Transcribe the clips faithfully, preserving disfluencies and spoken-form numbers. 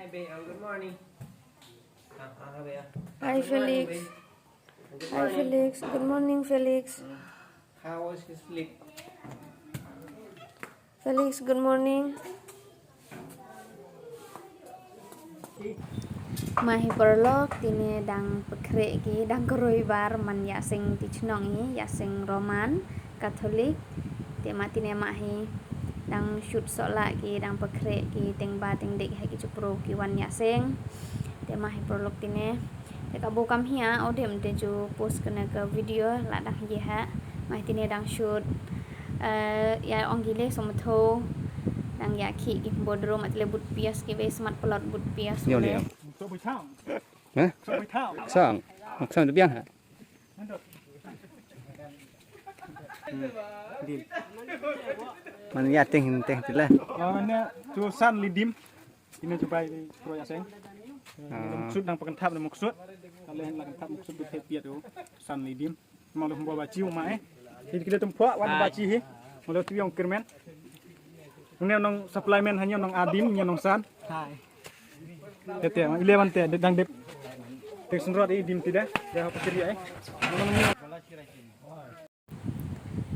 Hi, babe. Oh, good morning. Ah, ah, babe, ah. Hi, good morning, Felix. Babe. Good morning. Hi, Felix. Good morning, Felix. Mm. How was your sleep? Felix, good morning. Ma hi paralok, tine dang pynkhreh ki, dang ka roibar man ïaseng ti chnong hi, ïaseng Roman Katholik. Te ma tine ma hi dang shoot sohlah ki, dang pynkhreh ki teng ba teng dek ha ki chipro ki wan ïaseng. Te ma hi paralok tine. Te ka bokam hi a, o dem te ju post kane ka video la dang hi ha. Ma hi tine dang shoot. Eh, ïa ong ki le sum tho. Dang ïa ki ki bodro mat le but pias ki be smat pelot but pias. Yo le. Hah? Sang. Sang tu biang ha. Hmm. Din. Man ïa teng teng tu lah. Oh, ne tu san li dim. Ine chubai pro ïaseng. Ah. Maksud dang pynthap ne maksud. Kale hen la pynthap maksud tu te piat tu. San li dim. Malu hamba bachi uma eh. Hi kile tum phuak wan bachi hi. Malu tu ïong kirmen. Une nong supply man hanyo nong adim nyo nong san. Hai. Te te eleven te dang dep. Te sunrot i dim tide. Ïa ha pakiri eh.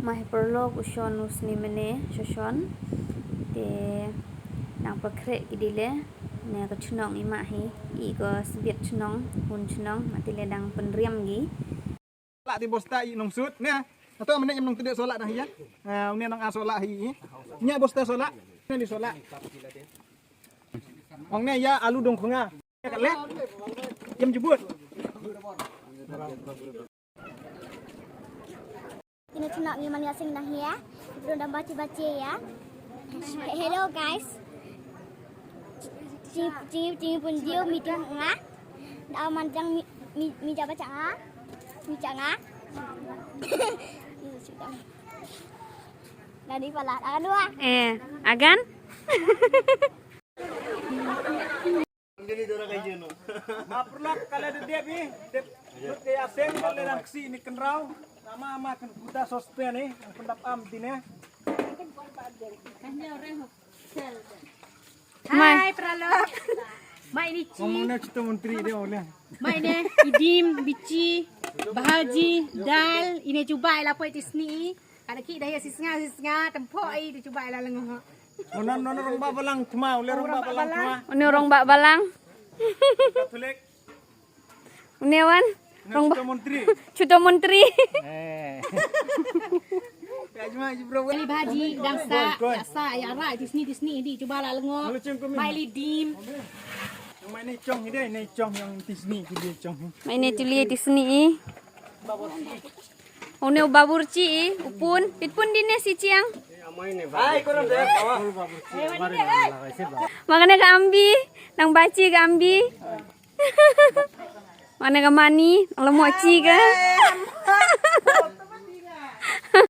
Ma hi paralok u shon u sni mene shoshon. Te nang pynkhreh ki dile. Ne ka chnong i ma hi. I ka sbiet chnong, hun chnong, ma tile dang pynriam gi. Lah ti bosta i nong sut ne. Ato mene im nong tede sola dang hi ya. Eh, une nong a sola hi. Nya bosta sola. Ne di sola. Ong ne ïa alu dong khunga. Kat le. Im jubut. Ine chuna ngi man ïaseng na hi ya. Belum dang baca-baca ya. Hello guys. Jing jing jing pun jiu meeting nga. Da man jang mi mi mi jaba changa. Mi changa. Dadi pala agan dua. Eh, agan? Ma paralok kale de dep i dep. Dut ke aseng kale dang ksi ni kenrau. Nama ma ken kuta sospen i ang pendap am dine. Mai. Hai paralok. Mai ni chi. Ngomong na chito menteri dia oleh. Mai ne idim bichi bahaji dal ine chuba ila poi tisni. Kada ki daya sisnga sisnga tempo ai di chuba ila lengo. Ono ono rong ba balang cuma oleh rong ba balang cuma. Ono rong ba balang. Katolik. Une wan. Rong ba. Chuto menteri. Chuto menteri. Eh. Ya cuma ji bro. Kali baji dang sa ya sa ya ra di sini di sini di chuba la lengo. Mai li dim. Mai ni chong hi dei ni chong yang di sini di chong. Mai ni chili di sini. Une u baburchi i u pun. Pit pun dine si chiang. Hai kono de. Mangane ka ambi nang bachi ka ambi. Mane ka mani, ang lemo chi ka.